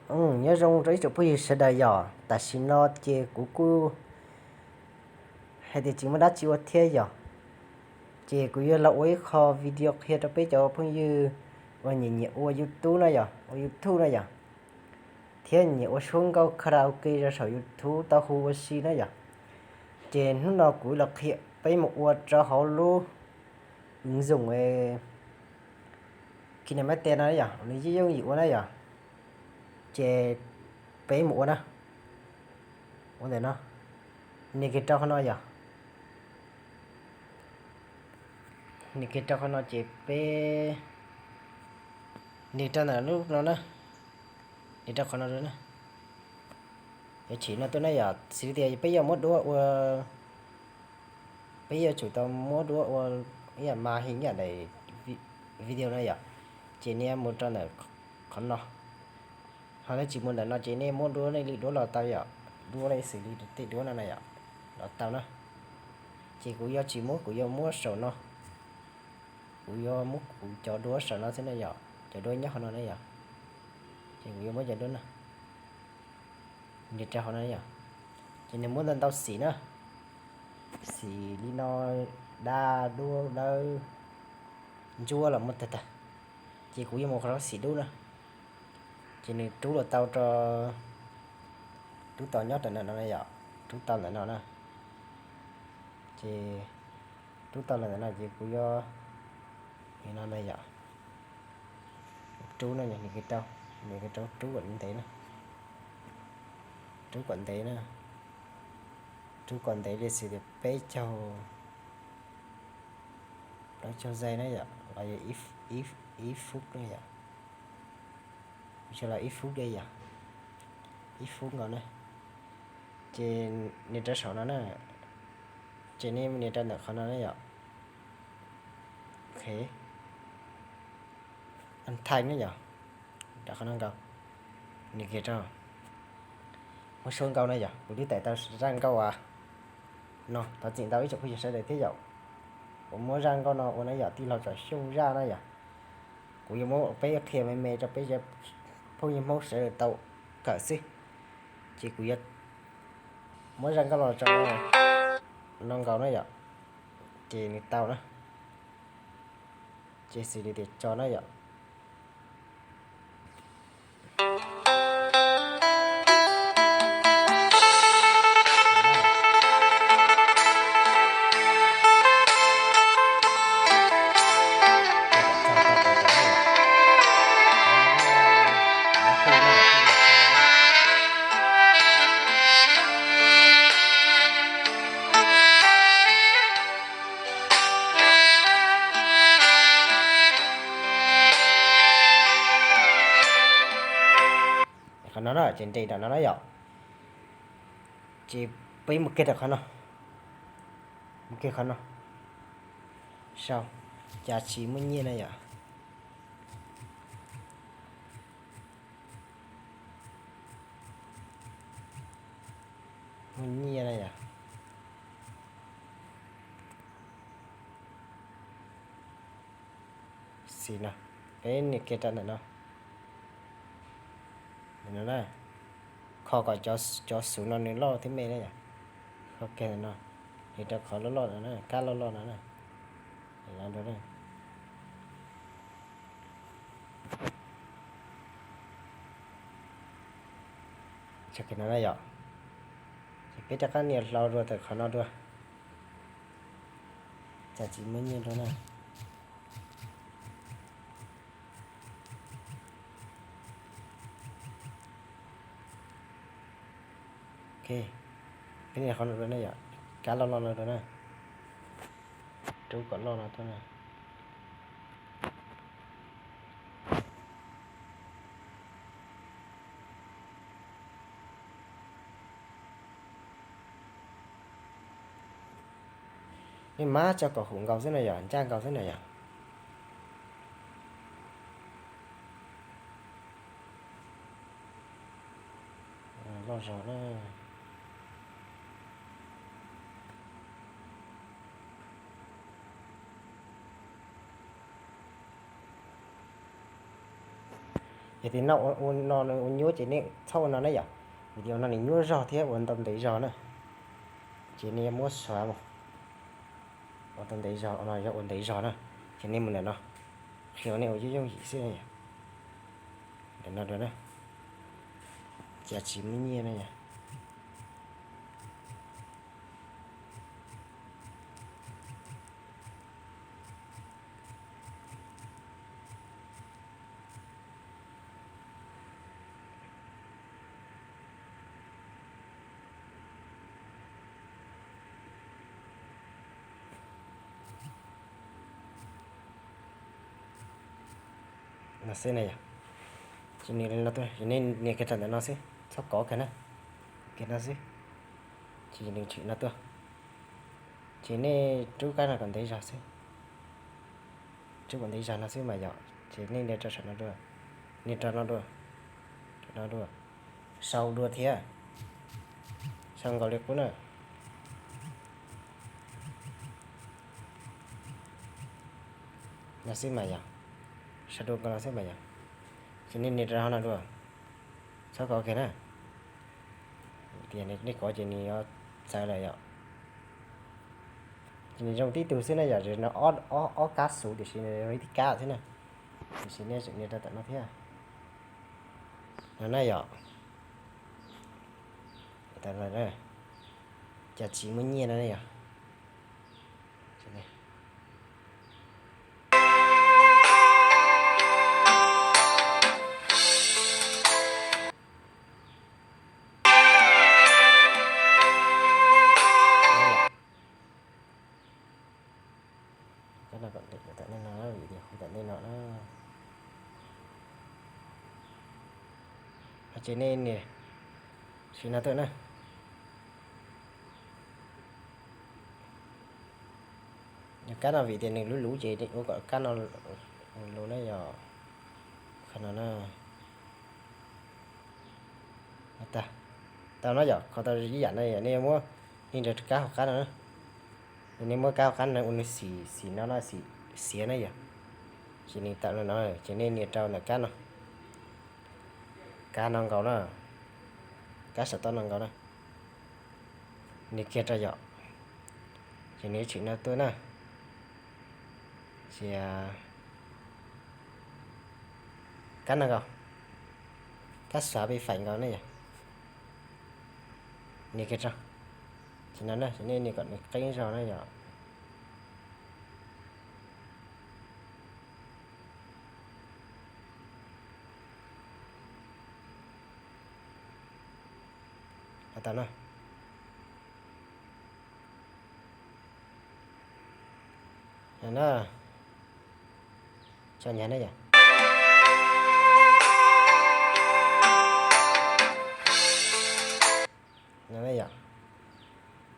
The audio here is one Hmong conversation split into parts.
Nyob zoo rau ib tsoom phooj ywg sawv daws yom, tam sim no ces kuv kuj hais tias tsis muaj dab tsi ua thiab yom, ces kuv yuav los ua ib qho video qhia rau peb cov phooj ywg uas nyiam nyiam ua YouTube na yom, ua YouTube na yom, thiab nyiam ua suab nkauj karaoke rau saum YouTube tau hu ua si na yom. Ces hnub no kuv los qhia peb mus ua rau hauv lub ứng dụng KineMaster no yom, nws yeej yooj yim ua na yom. Ces peb mus ua na, ua ntawm no, nias kiag rau qhov no yom, nias kiag rau qhov no ces peb nias rau ntawm lub no na, nias rau qhov no na. Yuav chim no tuaj na yom, xws li tias peb yuav muab duab ua, peb yuav tsum tau muab duab ua ib yam mas hi ib yam daim video na yom, ces nej mus rau ntawm qhov no. Ho nej tsis mus ntawm no ces nej muab duab nej li duab los tau yom, duab nej xws li tej duab no na yom, los tau na. Ces kuv yuav tsis muab, kuv yuav muab saum no, kuv yuav muab kuv cov duab saum no xwb na yom, cov duab nyob qhov no na yom. Ces kuv yuav muab cov duab no nias rau hauv no yom. Ces nws muab ntau ntau xim na, xim li no, daj, duab, dawb, ntsuab los muaj tag tag. Ces kuv yuav mus qhov xim dub na. Ces nws rub los tau rau, rub tau nyob rau ntawm no na yom, rub tau ntawm no na. Ces rub tau los ntawm no ces kuv yuav, li no na yom, rub no, nias kiag rau, nias kiag rau rub kom ntev na, rub kom ntev na, rub kom ntev li xws tias peb caug, plaub caug giây na yom, los yog ib phút na yom, kuv tsuas los ib phút li yom, ib phút nkaus na. Ces nias rau saum no na, ces nej nias rau ntawm qhov no na yom, ok, ăn thanh na yom, rau qhov no nkaus, nias kiag rau, muab suab nkauj na yom, kuv twb tải tau zaj nkauj as no thov txim ntau ib tsoom phooj ywg sawv daws thiab yom. Kuv muab zaj nkauj no ua na yom, tij laug Tsam Xyooj zaj na yom. Kuv yuav muab peb qhia me me rau peb cov phooj ywg Hmoob sawv daws tau kawm xwb. Ces kuv yuav muab zaj nkauj los tso no nkaus na yom, ces nws tau na, ces xws li tias tso na yom. Qhov no na ces nres nram no na yom. Ces peb mus kiag rau qhov no, mus kiag qhov no, sau, cas tsis muaj nyiaj na yom. Muaj nyiaj na yom. Xim no, peb nias kiag rau ntawm no, ntawm no na, kho kom cov xuv no nws loj thiab me na yom. Kho kiag ntawm no, nias rau qhov loj loj no na, kab loj loj no na. Tso kiag no na yom. Ces peb rov qab nias hlo dua tawm qhov no dua, cas tsis muaj nyiaj dua na. Ok, peb nias qhov no dua na yom, kab loj loj no dua na, rub kom loj no tuaj na. Nej mas tso kom hum nkaus xwb na yom, ncaj nkaus xwb na yom. Loj zog na. Yog tias noj ua no ua nyuaj ces nej txhob ua no na yom. Vim tias ua no nws nyuaj zog thiab ua tau ntev zog na. Ces nej yuav muab xav mus ua tau ntev zog, ua no yog ua ntev zog na. Ces nej mus ntawm no, qhia nej ua yooj yooj yim xwb na yom. Ntawm no dua na, cas tsis muaj nyiaj na yom. No xwb na yom. Ces nws no tuaj, nej nias kiag rau ntawm no xwb, txhob kov kiag na. Kiag no xwb. Ces nws tshwm no tuaj. Ces nej rub kab no kom ntev zog xwb. Rub kom ntev zog no xwb mas yom. Ces nej nias rau saum no dua. Nias rau no dua. Rau no dua. Sau dua thiab. Sau nkaus li qub na. No xwb mas yom. Sau dua nkaus no xwb mas yom. Ces nej nias rau hauv no dua. Txhob kov kiag na. Tias nej kov ces nws yuav txawv lawm yom. Ces nws zoo tib tug xwb na yom, no ob kab xuv tiam sis nws zoo ib tib kab xwb na. Tiam sis nej tseem nias rau tom no thiab. No na yom. Cas tsis muaj nyiaj no na yom. Kab no kom ntev tom ntej no, vim tias hu tom ntej no na. Ces nej nias sim no tuaj na. Yog kab no vim tias nws luv luv ces ua kom kab no luv na yom. Qhov no na. Tau na yom, qhov tau ib yam no yom, nej yuav muab nias rau kab hauv qab no na. Nej muab kab hauv qab no ua nws xim xim no no, xim xiav na yom. Ces nws tawm no no ces nej nias rau ntawm kab no. Kab no nkaus na, kab saum toj no nkaus na. Nias kiag rau yom, ces nws tshwm no tuaj na. Ces kab no nkaus, kab xav pib faim nkaus ne yom. Nias kiag rau, ces no na, ces nej nias kom nws qeeb zog na yom. Tau na. Na, tso nyag na yom. Tiam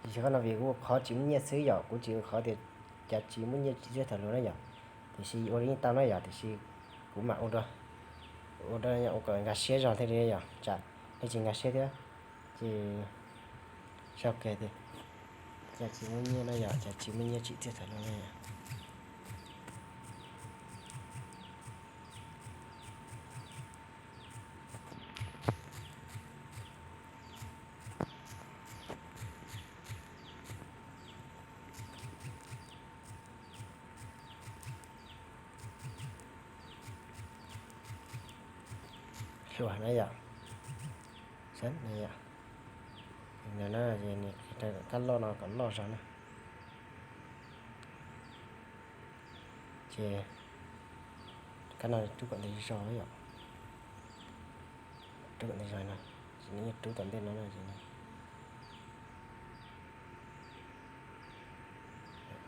sis qhov no vim kuv ua qhov tsis muaj nyiaj xwb yom, kuv tsis ua qhov tias cas tsis muaj nyiaj tsis txiaj tham luag na yom. Tiam sis ua li yeej tau na yom, tiam sis kuv mam ua dua, ua dua ua kom nkag siab zog thiaj li yom, tsam nej tsis nkag siab thiab ces sau kiag tias cas tsis muaj nyiaj na yom, cas tsis muaj nyiaj tsis txiaj tham luag na yom. Hluas na yom, sab na yom, no na, kab loj no kom loj zog na. Ces kab no rub kom ntev zog yom, rub kom ntev zog no, ces nws yeej rub tom ntej no na.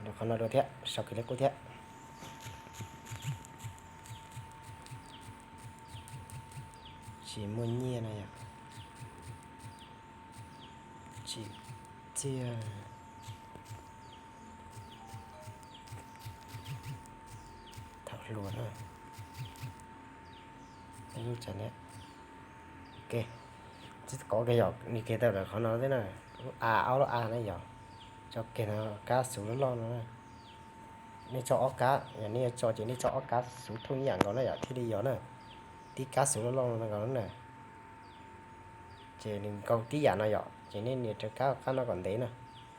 Rau qhov no dua thiab, sau kiag li qub thiab. Tsis muaj nyiaj no yom, tsis txiaj tham luag na. Lub tsam ne, ok, tsis kov kiag yom, nias kiag tau lawm qhov no xwb na, lub a, ob lub a na yom, tso kiag no, kab xuv loj loj no na. Nej tso ob kab, yog nej yuav tso ces nej tso ob kab xuv thooj ib yam nkaus na yom thiaj li yog na. tib kab xwb loj loj no nkaus na. Ces nws nkaus tib yam no yom, ces nej nias rau kab qab no kom ntev na,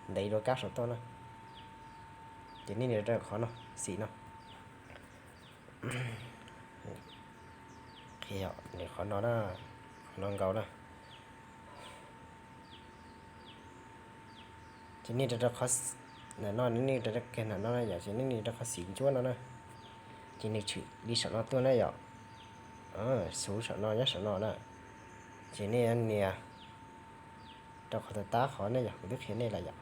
ntev dua kab saum toj na. Ces nej nias rau qhov no, xim no. Qhov no na, qhov no nkaus na. Ces nej rau rau qhov, no nej rau rau kiag no na yom, ces nej nias rau qhov xim ntsuab no na. Ces nws tshwm li saum no tuaj na yom, xuv saum no nyob saum no na. Ces nej nias rau qhov tab tab qhov ne yom, kuv twb qhia nej lawm yom.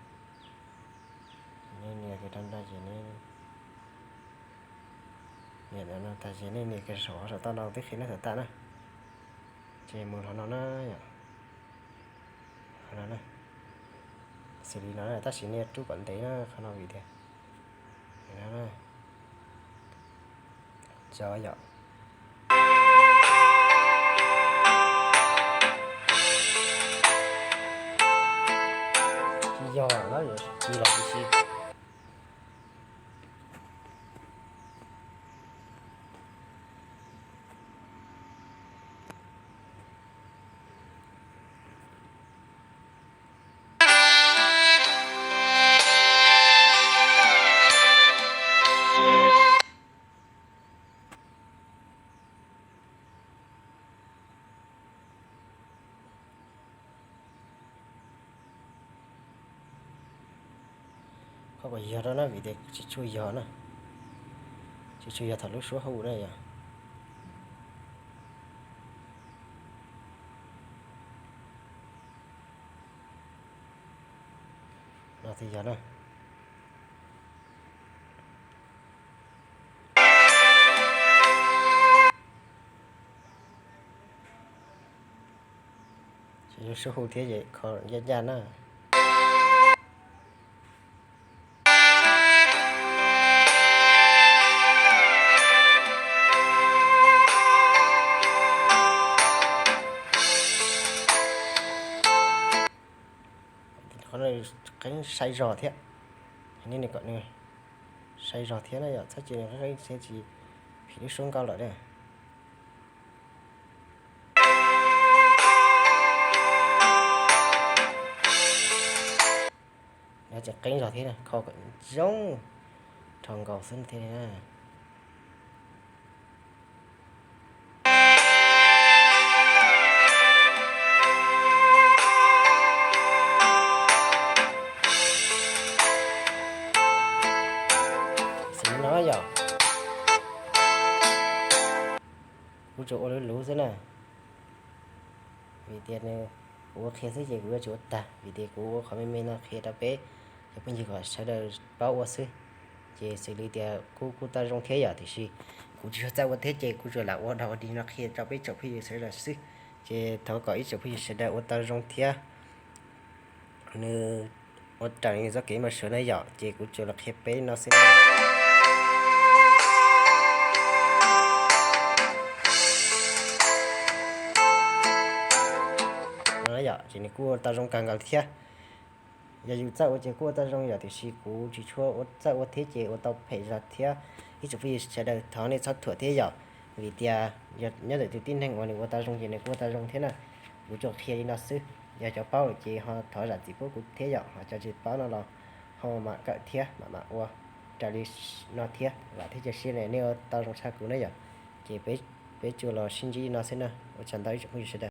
Nej nias kiag rau nrag ces nej nias no tag ces nej nias kiag saum qhov saum toj no twb qhia nej tag tag na. Ces mus hlo no na yom. Qhov no na, xws li no na, tab sis nej rub kom ntev na qhov no vim tias, no na, tso yom. Tsis yog na, tsis los tsis. Koj kom yog rau na vim tias tsis tshua yog na, tsis tshua yog thaum lub suab hauj na yog. No thiaj yog na. Ces yuav sub hu thiab ces kho ncaj ncaj na. Qhov no qeeb sai zog thiab, nej kom nws sai zog thiab na yom, txhob cia nws qeeb qeeb thiab tsis phim lub suab nkauj lawm na. Nws tseem qeeb zog thiab, kho kom zoo, rho nkaus xwb thiab na. Xws li no yom, kuv tsuas ua luv luv xwb na. Vim tias nws, kuv ua qhia xwb ces kuv yuav tsis ua tag, vim tias kuv ua qhov me me no qhia rau peb cov phooj ywg kom sawv daws paub ua xwb. Ces xws li tias kuj kuj tau zoo thiab yom, tiam sis kuv tsis tshua txawj ua thiab ces kuv tsuas lam ua dog ua dig no qhia rau peb tsoom phooj ywg sawv daws xwb. Ces thov kom ib tsoom phooj ywg sawv daws ua tau zoo thiab. Nws ua raws li nws txoj kev mas sawv na yom, ces kuv tsuas los qhia peb no xwb. No yom, ces nws kuj ua tau zoo kawg nkaus li thiab. Yog yus txawj ua ces kuj ua tau zoo yom, tiam sis kuv tsis tshua ua txawj ua thiab ces ua tau phem zog thiab. Ib tsoom phooj ywg sawv daws thov nej txhob thuam thiab yom, vim tias yog nyob ntawm tus tib neeg uas nws ua tau zoo ces nws kuj ua tau zoo thiab na. Kuv tsuas qhia li no xwb, yog cov paub lawm ces ho thov zam txim pub kuv thiab yom, ho cov tsis paub no los ho mam kawm thiab mam mam ua raws li no thiab, vam thiab cia siab nej ua tau zoo tshaj kuv na yom. Ces peb tsuas los sib ntsib li no xwb na, ua tsaug ntau ib tsoom phooj ywg sawv daws.